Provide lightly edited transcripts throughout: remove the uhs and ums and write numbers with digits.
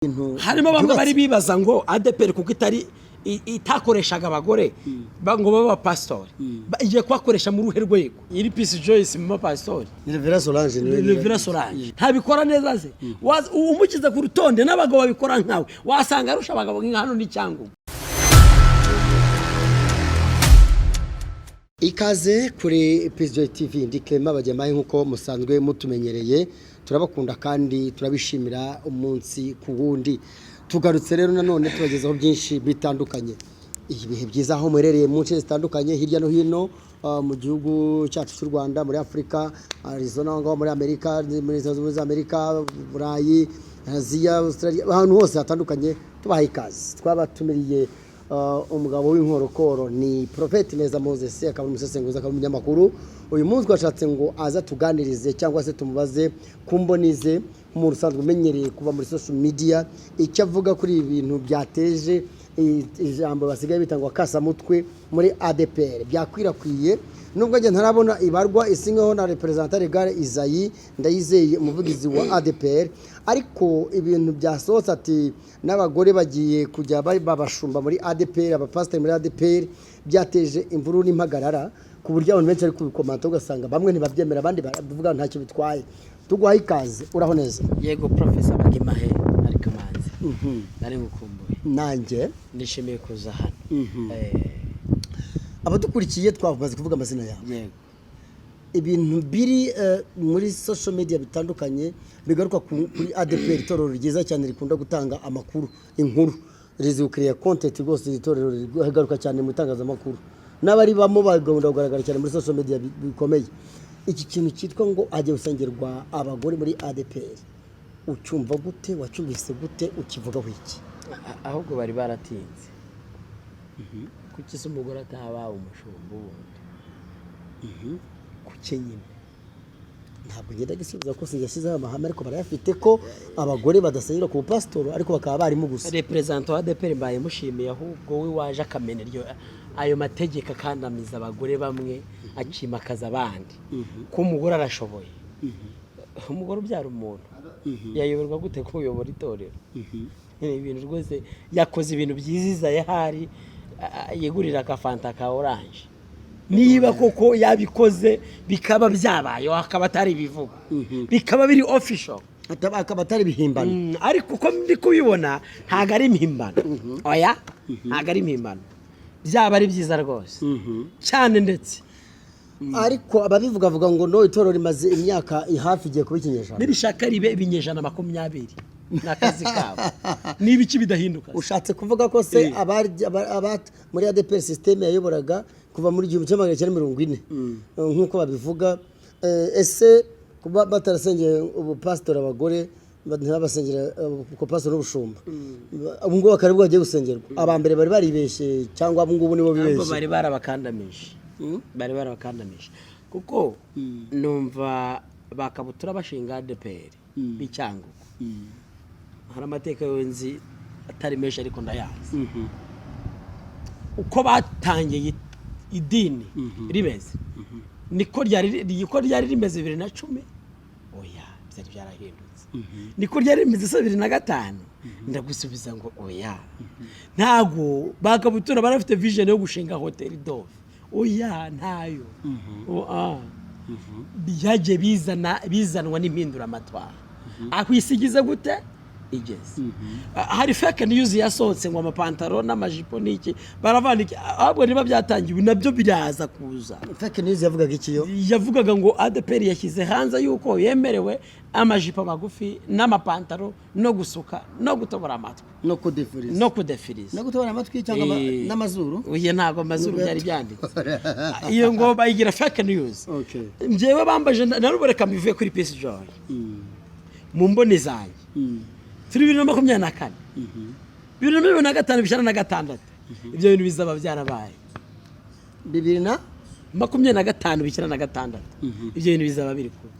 Ibintu Harimo bamwe byubatse. Bari bibaza ngo ADEPR kuko itari itakoreshaga abagore ngo babe abapasitori, igiye kubakoresha mu ruhe rwego? Iri Peace Joyce mu bapasitori. Ni Reverend Solange niwe. Reverend Solange ntabikora neza se? Umushyize ku rutonde n'abagabo babikora nkawe, wasanga arusha abagabo nka hano n'icyangugu. Ikaze kuri Peace Joy TV, ndi Clement Bagemahe nk'uko musanzwe mutumenyereye. Turabakunda kandi turabishimira umunsi ku wundi. Tugarutse rero nanone tubagezaho byinshi bitandukanye. Ibihe byiza aho muherereye mu nce zitandukanye hirya no hino mu gihugu cyacu cy'u Rwanda, muri Afurika, Arizona, aho ngaho muri Amerika, muri Leta Zunze Ubumwe za Amerika, Burayi, Aziya, Australia, ahantu hose hatandukanye tubaha ikaze. Twabatumiriye umugabo w'inkorokoro, ni Prophet Neza Moses, akaba umusesenguzi, akaba umunyamakuru. Uyu munsi twashatse ngo aza tuganirize cyangwa se tumubaze ku mboni ze nk'umuntu usanzwe umenyereye kuba muri social media, icyo avuga kuri ibi bintu byateje ijambo basigaye bita ngo kasamutwe muri ADEPR byakwirakwiye, nubwo njye ntarabona ibarwa isinyweho na représentant légal Isaie Ndayizeye, umuvugizi wa ADEPR. Ariko ibintu byasohotse ati n'abagore bagiye kujya babashumba muri ADEPR, abapasiteri muri ADEPR, byateje imvururu n'impagarara ku buryo abantu benshi bari kubikomanta, ugasanga bamwe ntibabyemera, abandi baravuga ntacyo bitwaye. Tuguhaye ikaze, uraho neza? Yego, Professor Bagemahe, ari Kamanzi, nari ngukumbuye. Nanjye. Nishimiye kuza hano. Abadukurikiye twamaze kuvuga amazina yawe. Yego. Ibintu biri muri social media bitandukanye bigaruka kuri ADEPR, itorero ryiza cyane rikunda gutanga amakuru, inkuru, rizi gukiriya content rwose. Iri torero rigaruka cyane mu itangazamakuru, n'abaribamo bagomba kugaragara cyane muri social media bikomeye. Iki kintu cyitwa ngo hagiye gusengerwa abagore muri ADEPR, ucyumva gute? Wacyumvise gute? Ukivugaho iki? Ahubwo bari baratinze. Kuki se umugore ataba umushumba ubundi? Kuki nyine? Ntabwo ngenda gisubiza ko sinjye amahame, ariko barayafite ko abagore badasengera ku bupasitoro, ariko bakaba barimo gusa. Représentant wa ADEPR mbaye mushimiye, ahubwo we waje akamena iryo ayo mategeko akandamiza abagore bamwe, akimakaza abandi, ko umugore arashoboye. Umugore ubyara umuntu yayoberwa gute kuyobora itorero? Ni ibintu rwose yakoze ibintu byiza, ahari yegurira agafanta ka orange. Niba koko yabikoze bikaba byabayeho, akaba atari ibivugo, bikaba biri official, akaba atari ibihimbano. Ariko uko ndi kubibona ntabwo ari impimbano. Oya, ntabwo ari impimbano, byaba ari byiza rwose cyane ndetse. Ariko ababivuga avuga ngo no itorero rimaze imyaka hafi igiye kuba ikinyejana. Nibishaka ribe ibinyejana 20, ni akazi kabo. Niba iki bidahinduka se? Ushatse kuvuga ko se muri ADEPR système yayoboraga kuva muri 1940 nk'uko babivuga, ese kuba batarasengeye ubupasitori abagore, ntibabasengera ku pastori n'ubushumba, ubu ngubu bakaba aribwo bagiye gusengerwa, aba mbere bari baribeshye cyangwa ubu ngubu nibo Ahubwo bibeshye? Bari barabakandamije, bari barabakandamije, kuko numva bakabutura bashinga ADEPR b'Icyangugu, hari amateka yo nzi atari menshi ariko ndayazi, uko batangiye idini rimeze niko ryari rimeze 2010? Oya, byari byarahindutse. Niko ryari rimeze se 2005? Ndagusubiza ngo oya. Ntago bakabutura bari bafite vision yo gushinga hoteli Dove, oya, ntayo. Oh, ah. Byagiye bizana bizanwa n'impinduramatwara aho isi igeze gute igeze. Hari fake news yasohotse ngo amapantaro n'amajipo n'iki baravana iki, ahubwo niba byatangiwe nabyo biraza kuza. Fake news yavugaga iki yo? Yavugaga ngo ADEPR yashyize hanze yuko yemerewe amajipo magufi n'amapantaro no gusuka no gutobora amatwi. No kudefiriza. No kudefiriza. No gutobora amatwi cyangwa n'amazuru. Oya, ntabwo amazuru byari byanditse. Iyo ngo bayigira fake news. Njyewe bambaje naruboreka mbivuye kuri Peace Joy. Mu mboni zanjye turi 2024, 2025 bishyira na gatandatu, ibyo bintu bizaba byarabaye. Bibiri na 25 bishyira na gatandatu, ibyo bintu bizaba biri kuba.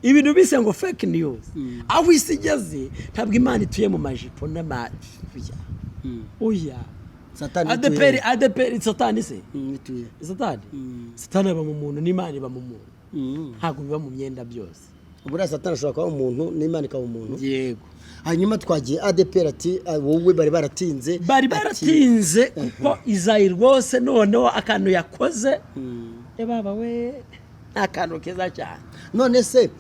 Ibintu bise ngo fake news, aho isi igeze ntabwo Imana ituye mu majipo n'amafuya, oya. Satani. ADEPR, ADEPR, Satani se? Ituye. Satani, Satani aba mu muntu n'Imana iba mu muntu, ntabwo biba mu myenda byose. Buriya Satani ashobora kuba umuntu n'Imana ikaba umuntu. Yego. Hanyuma twagiye ADPR, ati: "Ah, wowe bari baratinze." Bari baratinze kuko Izayi rwose noneho akantu yakoze, baba we, ni akantu keza cyane. None se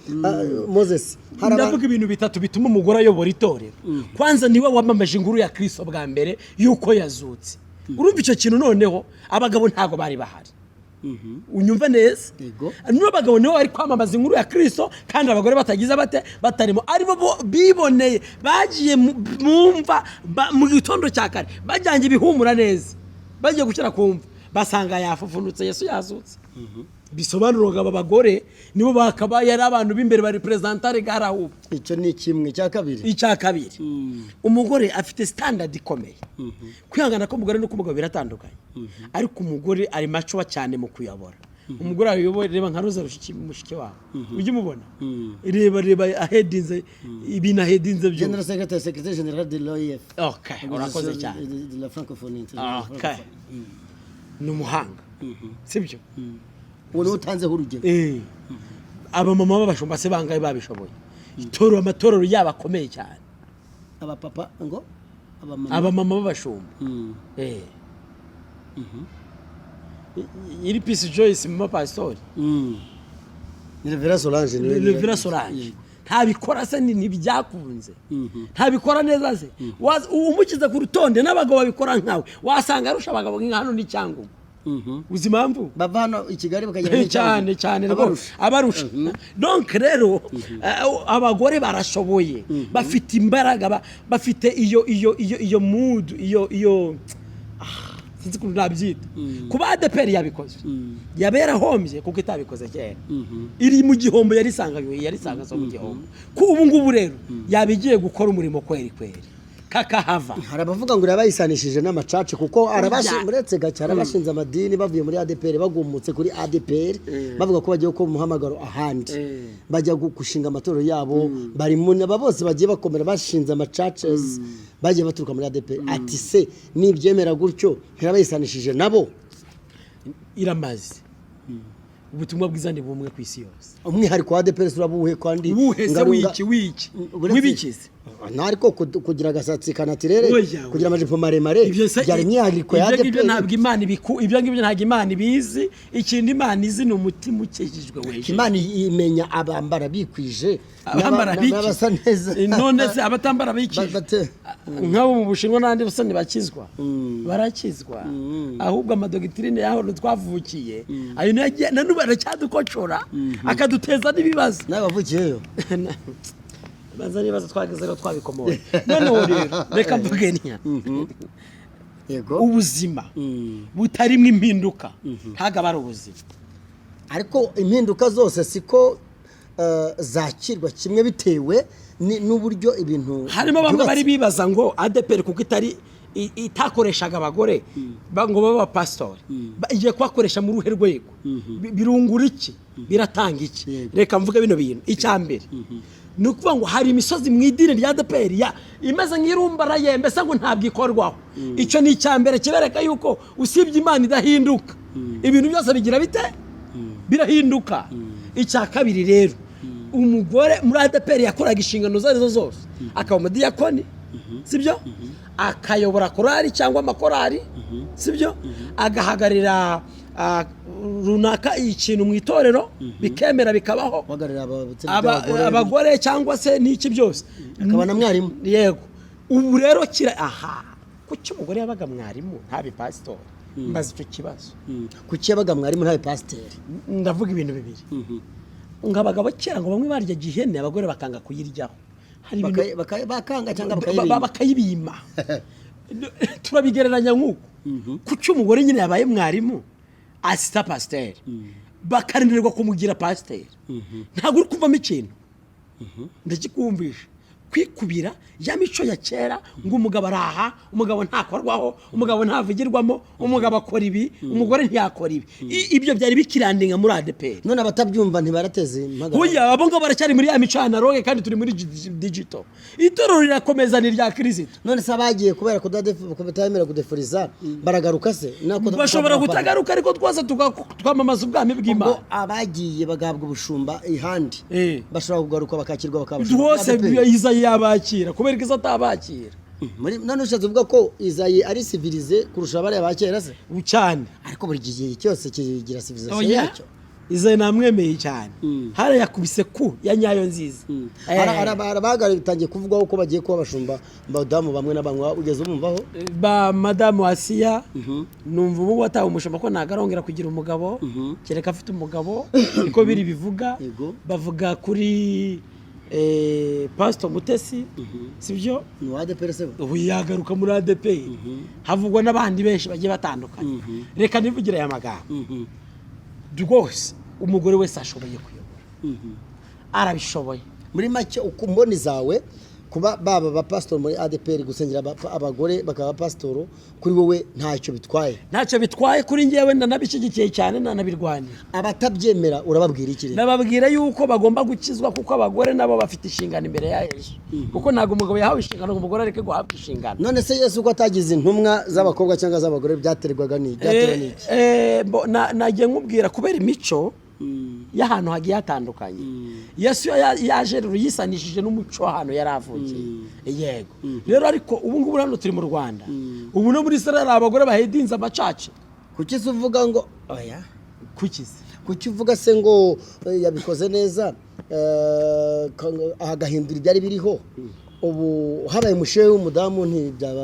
Moses, hari Ndavuga ibintu bitatu bituma umugore ayobora itorero. Kwanza niwe wamamaje inkuru ya Kristo bwa mbere yuko yazutse. Urumva icyo kintu? Noneho abagabo ntabwo bari bahari, unyumve neza. Yego. Niba abagabo nibo bari kwamamaza inkuru ya Kristo kandi abagore batagize bate, batarimo, aribo bo biboneye, bagiye mu mva mu gitondo cya kare, bajyanye ibihumura neza, bagiye gushyira ku mva, basanga yafufunutse, Yesu yazutse. Bisobanura ngo aba bagore nibo bakabaye ari abantu b'imbere bari perezantare garahubu. Icyo ni kimwe. Icya kabiri? Icya kabiri, umugore afite standard ikomeye. Kwihangana k'umugore n'uk'umugabo biratandukanye, ariko umugore ari mature cyane mu kuyobora. Umugore ayobora, reba nka Roza mushiki wawe, ujye umubona, reba, reba ahedinze ibintu, ahedinze byose. General secretary, secrétaire général de l'OIF. Okay, urakoze cyane. De la francophonie. Okay, ni umuhanga, sibyo? Uwo niwe utanzeho urugero. Abamama b'abashumba se bangahe babishoboye? Itorero, amatorero yabo akomeye cyane. Abapapa ngo abamama. Abamama b'abashumba. Iri Peace Joyce, mama pastori. Ni Reverend Solange niwe. Revera Solange ntabikora se? Ntibyakunze, ntabikora neza se? Umushyize ku rutonde n'abagabo babikora nkawe, wasanga arusha abagabo nka hano n'Icyangugu. Uzi impamvu? Bava hano i Kigali bakagera muri Cyane cyane rwose. Abarusha. Abarusha. Donc rero abagore barashoboye, bafite imbaraga, bafite iyo mood, iyo sinzi ukuntu nabyita. Kuba ADPR yabikoze, yaba yarahombye kuko itabikoze kera, iri mu gihombo, yari isanganywe, yari isanganywe mu gihombo. Ko ubu ngubu rero yaba igiye gukora umurimo kweri kweri kakahava. Hari abavuga ngo irabayisanishije n'amacaci kuko Oya. Uretse gake, hari abashinze amadini bavuye muri ADPR, bagumutse kuri ADPR, bavuga ko bagiye gukora umuhamagaro ahandi, bajya gushinga amatorero yabo. Bari mu aba bose bagiye bakomera bashinze ama churches, bagiye baturuka muri ADPR. Ati se nibyemera gutyo, ntirabayisanishije nabo? Iramaze. Ubutumwa bwiza ni bumwe ku isi yose. Umwihariko wa ADPR urabuhe kandi? Uwuhe se? Wiki wiki? Uretse- W'ibikize? Ntariko kugira agasatsi kanatirere, Oya, kugira amajipo maremare, Ibyo se- byari imyihariko ya Ibyo ngibyo ADPR. ntabwo Imana ibiku, ibyo ngibyo ntabwo Imana ibizi. Ikintu Imana izi ni umutima ukijijwe weje. Imana imenya abambara bikwije Abambara biki? n'abasa neza. None se abatambara bikije, nk'abo mu Bushinwa n'abandi bose ntibakizwa? Barakizwa. Ahubwo ama doctrine y'aho twavukiye ayo niyo na n'ubu aracyadukocora, akaduteza n'ibibazo. Nawe wavukiyeyo? Banza n'ibibazo twageze rero twabikomoye. Noneho rero reka mvuge ntya: ubuzima butarimo impinduka ntabwo aba ari ubuzima. Ariko impinduka zose siko zakirwa kimwe, bitewe n'uburyo ibintu Harimo bamwe byubatse. bari bibaza ngo ADPR kuko itari itakoreshaga abagore ngo babe abapasitori, igiye kubakoresha mu ruhe rwego? Birungura iki? Biratanga iki? Reka mvuge bino bintu. Icya mbere ni ukuvuga ngo hari imisozi mu idini rya ADPR ya imeze nk'irumbaraye, mbese ngo ntabwo ikorwaho. Icyo ni icya mbere kibereka yuko usibye Imana idahinduka, ibintu byose bigira bite? Birahinduka. Icya kabiri rero, umugore muri ADPR yakoraga inshingano izo arizo zose, akaba umudiyakoni, sibyo? Akayobora korari cyangwa amakorari, sibyo? Agahagarira runaka ikintu mu itorero, bikemera bikabaho. Guhagararira abagore. Abagore cyangwa se n'iki byose. Akaba na mwarimu. Yego. Ubu rero kira aha, kuki umugore yabaga mwarimu ntabe pasitori? Mbaza icyo kibazo. Kuki yabaga mwarimu ntabe pasiteri? Ndavuga ibintu bibiri. Ngo abagabo kera ngo bamwe baryaga ihene, abagore bakanga kuyiryaho. Hari ibintu Bakanga cyangwa bakayibima. bakayibima? Bakayibima. Turabigereranya nk'uko kuki umugore nyine yabaye mwarimu, asita pasiteri, bakarindirwa kumugira pasiteri. Ntabwo uri kuvamo ikintu, ndakikumvisha. Kwikubira ya mico ya kera ngo umugabo araha, umugabo ntakorwaho, umugabo ntavugirwamo, umugabo akora ibi, umugore ntiyakora ibi. Ibyo byari bikirandinga muri ADEPR. None abatabyumva ntibarateze impagarara? Burya abo ngabo baracyari muri ya mico analogue, kandi turi muri digital. Itorero rirakomeza, ni irya Kirisito. None se abagiye kubera kutemera kudefuriza baragaruka se? Nako- Bashobora kutagaruka, ariko twese twamamaza ubwami Ubwo bw'Imana. abagiye bagahabwa ubushumba ihandi bashobora kugaruka bakakirwa bakaba Rwose. ADEPR. Izayi yabakira, kubera ko izo atabakira. None ushatse kuvuga ko Izayi ari civilisé kurusha bariya ba kera se? Cyane. Ariko buri gihe cyose kigira civilisation Oya. yacyo. Izayi namwemeye cyane, hariya yakubise ku ya nyayo nziza. Hari abatangiye kuvugwaho ko bagiye kuba abashumba, abadamu bamwe na bamwe, ugeze umumvaho? Ba madamu Asiya, numva ubu watawe umushumba ko ntabwo arongera kugira umugabo, kereka afite umugabo, niko biri bivuga. Bavuga kuri Pastor Mutesi, sibyo? Ni uwa ADEPR se? Ubu yagaruka muri ADEPR. Havugwa n'abandi benshi bagiye batandukanye. Reka nivugire aya magambo rwose: umugore wese ashoboye kuyobora, arabishoboye. Muri make, uko mboni zawe, kuba baba abapasitori muri ADEPR, gusengera abagore bakaba abapasitoro, kuri wowe ntacyo bitwaye? Ntacyo bitwaye kuri njyewe, ndanabishyigikiye cyane, nanabirwanira. Abatabyemera urababwira iki rero? Nababwira yuko bagomba gukizwa, kuko abagore nabo bafite inshingano imbere ya Yesu, kuko ntabwo umugabo yahawe inshingano ngo umugore areke guhabwa inshingano. None se Yesu ko atagize intumwa z'abakobwa cyangwa z'abagore, byaterwaga ni byatewe n'iki? Nagiye nkubwira, kubera imico y'ahantu hagiye hatandukanye. Yesu iyo yaje rero yisanishije n'umuco w'ahantu yari avukiye, yego. Rero ariko ubu ngubu hano turi mu Rwanda, ubu no muri Israel hari abagore bahedinze amacaca. Kuki se uvuga ngo oya? Kuki se? Kuki uvuga se ngo yabikoze neza, agahindura ibyari biriho? Ubu habaye umushehe w'umudamu ntibyaba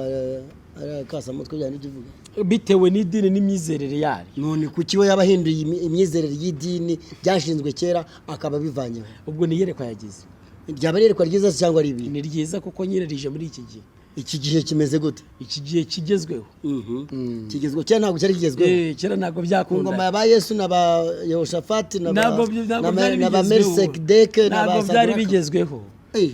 ari akasamutwe byari n'ibyo uvuga? Bitewe n'idini n'imyizerere yayo. None kuki we yaba ahinduye imyizerere y'idini byashinzwe kera akaba abivanyeho? Ubwo ni iyerekwa yagize. Ryaba ari iyerekwa ryiza se cyangwa ari ibi? Ni ryiza, kuko nyine rije muri iki gihe. Iki gihe kimeze gute? Iki gihe kigezweho. Kigezweho? Kera ntabwo cyari kigezweho? Kera ntabwo Ku byakunda. ngoma ya ba Yesu na ba Yehoshafati na ba Ntabwo byari na ba bigezweho. Melisekideke na ba Ntabwo byari Sadraka. bigezweho.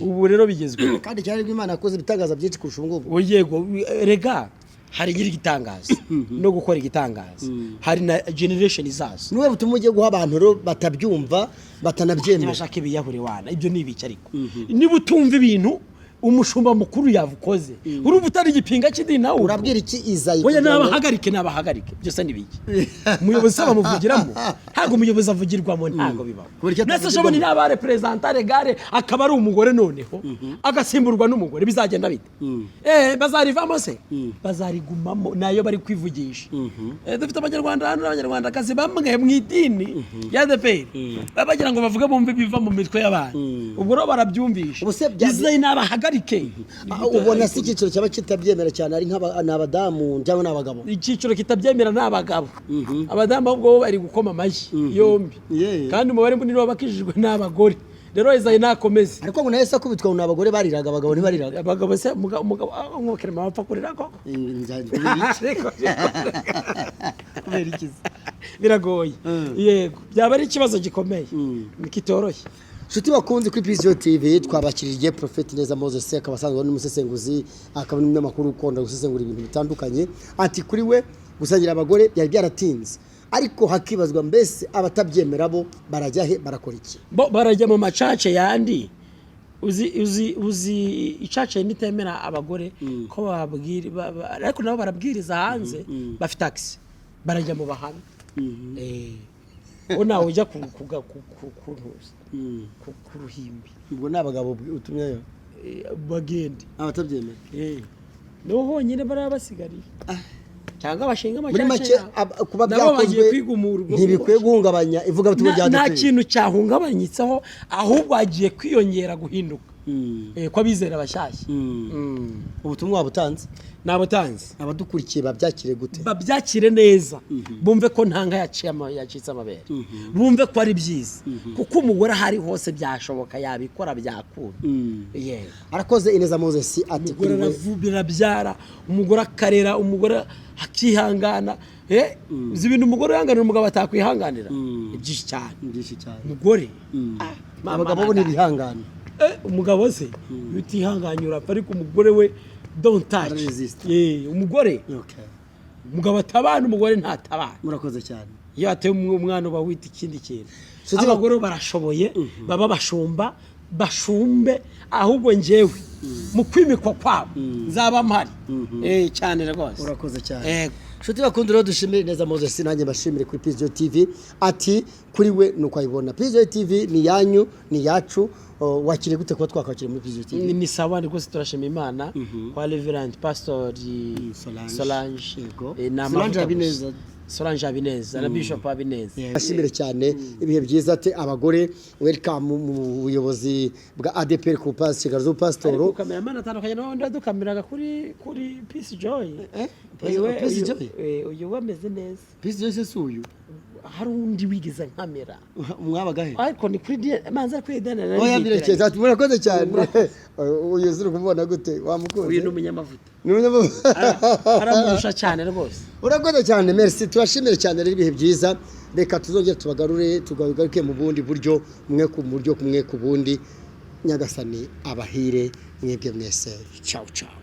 Ubu rero bigezweho. Kandi cyane ko Imana yakoze ibitangaza byinshi kurusha ubu ngubu. Yego, rega hari igira igitangaza no gukora igitangaza, hari na generation izaza. Niwe butumwa ugiye guha abantu rero batabyumva, batanabyemera? Ntibashaka ibiyahure wana, ibyo ni ibiki? Ariko niba utumva ibintu umushumba mukuru yavukoze, urumva utari igipinga cy'idini nawe. Urabwira iki Izayi Oya. kugira ngo- Nabahagarike, nabahagarike, byose ni ibiki? Umuyobozi se bamuvugiramo? Ntabwo umuyobozi avugirwamo, ntabwo bibaho. Kubera icyo Nese atavugirwamo? shobora naba représentant légal akaba ari umugore, noneho agasimburwa n'umugore, bizagenda bite? Bazarivamo se? Bazarigumamo, nayo bari kwivugisha. Dufite Abanyarwanda hano n'Abanyarwandakazi bamwe mu idini ya ADEPR baba bagira ngo bavuge bumve ibiva mu mitwe y'abantu. Ubwo rero barabyumvisha. Ubu se Izayi nabahagarike. Ah, ubona si icyiciro cyaba kitabyemera cyane ari nk'aba ni abadamu cyangwa ni abagabo? Icyiciro kitabyemera ni abagabo. Abadamu ahubwo bo bari gukoma amashyi yombi. Kandi umubare munini w'abakijijwe ni abagore. Rero Izayi nakomeze. Ariko ngo nawe se akubitwa ngo ni abagore bariraga, abagabo ntibariraga. Abagabo se, umugabo umwokere bapfa kurira koko? Kubera iki se? Biragoye, yego, byaba ari ikibazo gikomeye kitoroshye. Nshuti bakunze kuri Vision TV, twabakiriye Prophet Neza Moses, akaba asanzwe ari n'umusesenguzi, akaba n'umunyamakuru ukunda gusesengura ibintu bitandukanye. Ati kuri we gusangira abagore byari byaratinze, ariko hakibazwa mbese abatabyemera bo barajya he, barakora iki? Bo barajya mu macace yandi. Uzi icace nitemera abagore ko babwira ariko nabo barabwiriza hanze, bafite taxi, barajya mu bahamya. Bo nawe ujya ku ntuza, ku ruhimbi. Ubwo ni abagabo utumyeyo? Bagende. Abatabyemera. Niho honyine baraba basigariye, cyangwa bashinga Muri amacace make yabo. Kuba Nabo bagiye byakozwe kwigumura ntibikwiye guhungabanya ivugabutumwa rya Nta ADEPR. kintu cyahungabanyitseho, ahubwo hagiye kwiyongera guhinduka kw'abizera bashyashya. Ubutumwa wabutanze. Nabutanze. Abadukurikiye babyakire gute? Babyakire neza, bumve ko nta nka yacitse amabere, bumve ko ari byiza, kuko umugore aho ari hose byashoboka, yabikora, byakunda, yego. Arakoze Ineza Moses, ati Umugore kuri we aravuga, arabyara, umugore akarera, umugore akihangana. Uzi ibintu umugore wihanganira umugabo atakwihanganira? Ni byinshi cyane. Byinshi cyane. Umugore, mama Abagabo bo nagana. ntibihangana. Umugabo se iyo utihanganye urapfa, ariko umugore we don't touch. Araresista. Umugore, umugabo atabana, umugore ntatabana. Murakoze cyane. Iyo ateye umwana uba wita ikindi kintu. Nshuti Abagore barashoboye, baba bashumba, bashumbe. Ahubwo njyewe mu kwimikwa kwabo nzaba mpari. Cyane rwose. Urakoze cyane. Yego. Nshuti bakunda rero, dushimire neza Moses, nanjye mbashimire kuri Peace Joy TV. Ati kuri we nuko ayibona. Peace Joy TV ni yanyu, ni yacu. Oh, wakiriye gute kuba twakwakira muri Peace Joy TV? Ni sawa, ni rwose turashima Imana kwa Reverend Pastor Solange. Solange. Yego. Ni Solange amavuta Habineza. gusa. Solange Habineza na Bishop Habineza. Bashimire cyane, ibihe byiza. Ati abagore welcome mu buyobozi bwa ADPR ku nshingano z'ubupasitoro. Ariko cameraman atandukanye n'abandi badukameraga kuri Peace Joy. Uyu Peace Joy? Uyu we ameze neza. Peace Joy se si uyu? Hari undi wigeze nkamera. Mwabaga he? Ariko ni kuri manza ari kuri DNA. Oya, birekeye ati murakoze cyane. Uyu zuri kumubona gute? Wamukunze? Uyu ni umunyamavuta. Ni umunyamavuta. Aramurusha cyane rwose. Urakoze cyane, merci, turashimire cyane rero, ibihe byiza. Reka tuzongere tubagarure, tugaruke mu bundi buryo, mwe ku buryo kumwe ku bundi. Nyagasani abahire mwebwe mwese. Ciao ciao.